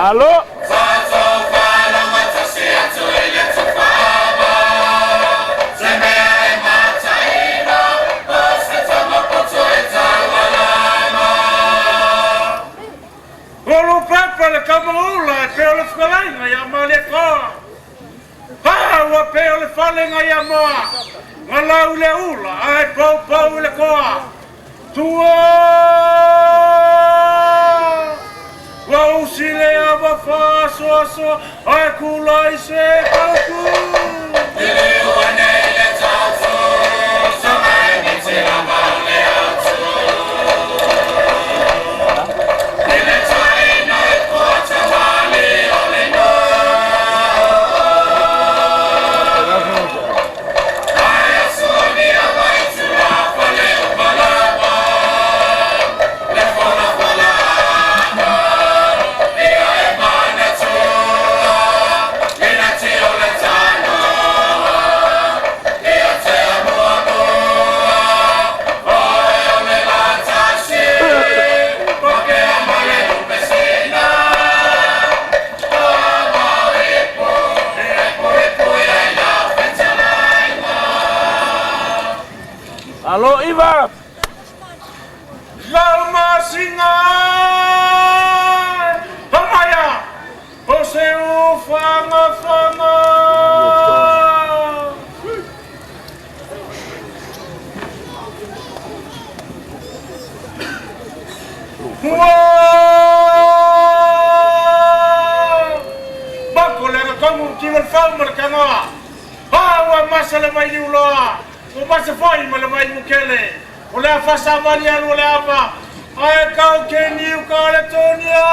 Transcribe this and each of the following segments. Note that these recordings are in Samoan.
Alo. Olo papa le kamaula e pe o le whakalaiga ia Malietoa. Ha ua pe o le falega ia moa. Galau le ula ae poupou i le koa. Tua! Ua usi le ava faasoasoa ae kulai se tautu. Alo Iva. Lau masinga. Pamaia. O se ufanga fanga. Ua! Bako le kongu ki wal fau ma le kangoa. Ha ua masa le mai liuloa. Ua masa foi ma le mai mukele. O le afasa mali alu o le ava. Ae kau ke niu ka le tonia.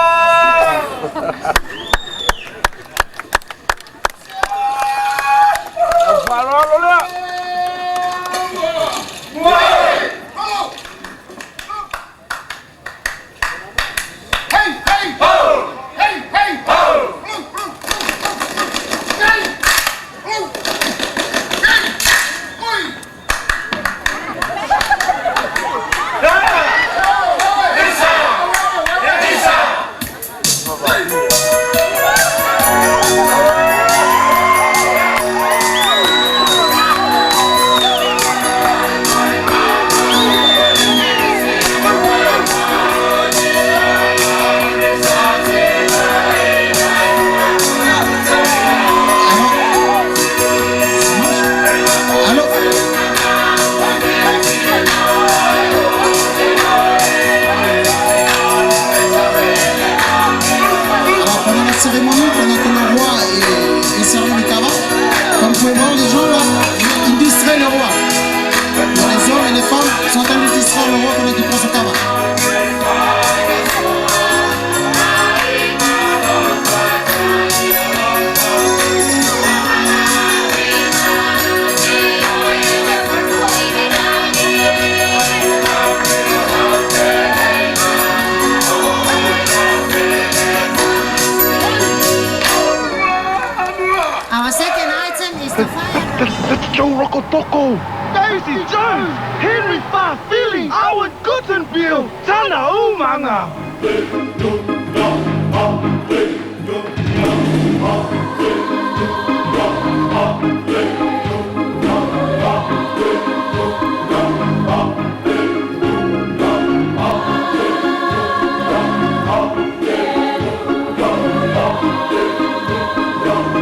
Faaaloalo lea. Hey, hey! Hey, hey! Blue, blue, blue, blue, blue. Hey! Blue! Hey! Oi! Allô. Alors pendant la cérémonie, pendant que le roi est servi le kava, comme vous pouvez voir, les gens là, ils distraient le roi. Donc, les hommes et les femmes sont en train de distraire le roi pendant qu'il prend son kava. Our second item is the fire. That's Joe Rokocoko, Daisy Jones, Henry Fa'afili, Awen Guttenbeil, Tana Umaga.